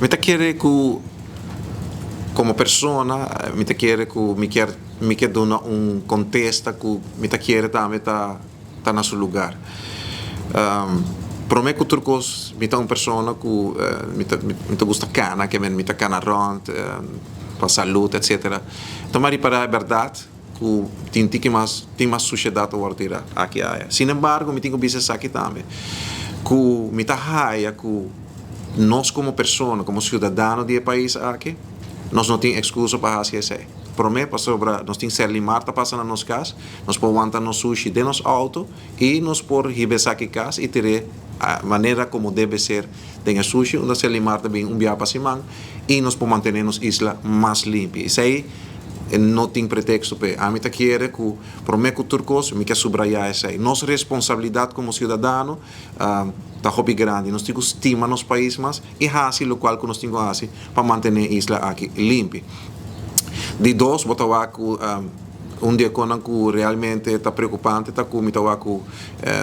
Mi ta kere ku komo persona mi ta kere ku mi kier mi ke duna un kontesta ku mi ta kere tambe ta ta na su lugar. Prome ku tur kos mi ta un persona ku mi ta mi ta gusta kana ke men mi ta kana rònt pa salud etcetera. Ta mari para e bèrdat ku tin tiki mas tin mas sushedat ta wòrdu tira aki aya. Sin embargo mi tin ku bisa esaki tambe ku mi ta haya ku nos komo persona komo siudadano di e pais aki nos no tin ekskusa pa hasi esei. Prome pasobra nos tin Serlimar ta pasa na nos kas. Nos por wanta nos sushi den nos auto y nos por hiba esaki cas y tir'é manera como debe ser den e sushi unda Serlimar ta bin un bia pa siman y nos por mantene nos isla mas limpi. Esey no tin pretexto p'e. Ami ta kere cu prome cu tur cos mi ke subraya esey. Nos responsabilidad como ciudadano ta hopi grandi. Nos tin cu stima nos pais mas y haci locual cu nos tin cu haci pa mantene e isla aki limpi. Di dos, bo ta wak ku un di e konan ku realmente ta preokupante ta ku mi ta wak ku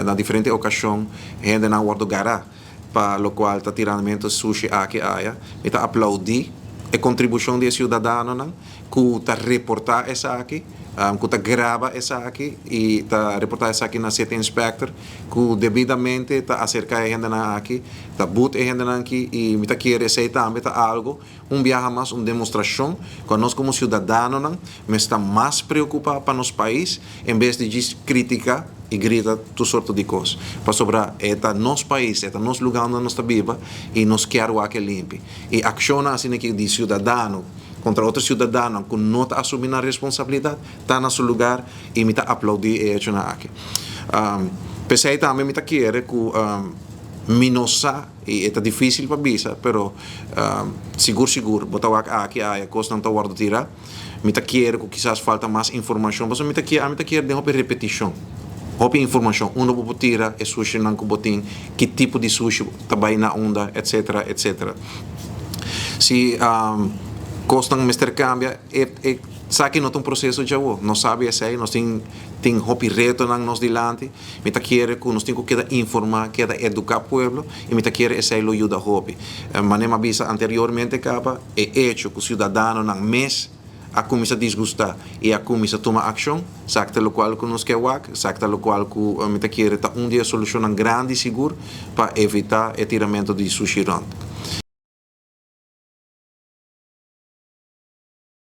na diferente okashon hendenan wòrdu gará pa lokual ta tiramentu sushi aki aya. Mi ta aplaudí e kontribushon di e siudadanonan ku ta reportá esaki, ku ta graba esaki i ta reportá esaki na City Inspector ku debidamente ta aserká e hendenan aki, ta but e hendenan aki i mi ta kere esei tambe ta algu. Un biaha mas un demostrashon ku anos komo siudadanonan mester ta mas preokupá pa nos pais en bes di djis kritiká i grita tur sorto di kos. Pasobra e ta nos pais, e ta nos lugá unda nos ta biba i nos kier wak e limpi. I akshonnan asina ki di siudadano kontra otro siudadanonan ku no ta asumí nan responsabilidat ta na su lugar i mi ta aplaudí e echonan aki. P'esei tambe mi ta kere ku mi no sa. I e ta difísil pa bisa, pero sigur sigur bo ta wak aki aya kosnan ta wòrdu tirá. Mi ta kier ku kisas falta mas informashon, pasobra mi ta kier, ami ta kier den hopi repetishon, hopi informashon, unda bo por tira e sushinan ku bo tin, ki tipo di sushi ta bai na unda, etsetera, etsetera. Si kosnan mester kambia, e e esaki no ta un proseso djawo, nos sabi esei, nos tin tin hopi retonan nos dilanti. Mi ta kere ku nos tin ku keda informá, keda eduká pueblo i mi ta kere esei lo yuda hopi. Manera mi a bisa anteriormente kaba, e echo ku siudadanonan mes a kuminsá disgustá i a kuminsá tuma akshon, esaki ta lokual ku nos ke wak, esaki ta lokual ku mi ta kere ta un di e solushonnan grandi sigur pa evitá e tiramentu di sushi rònt.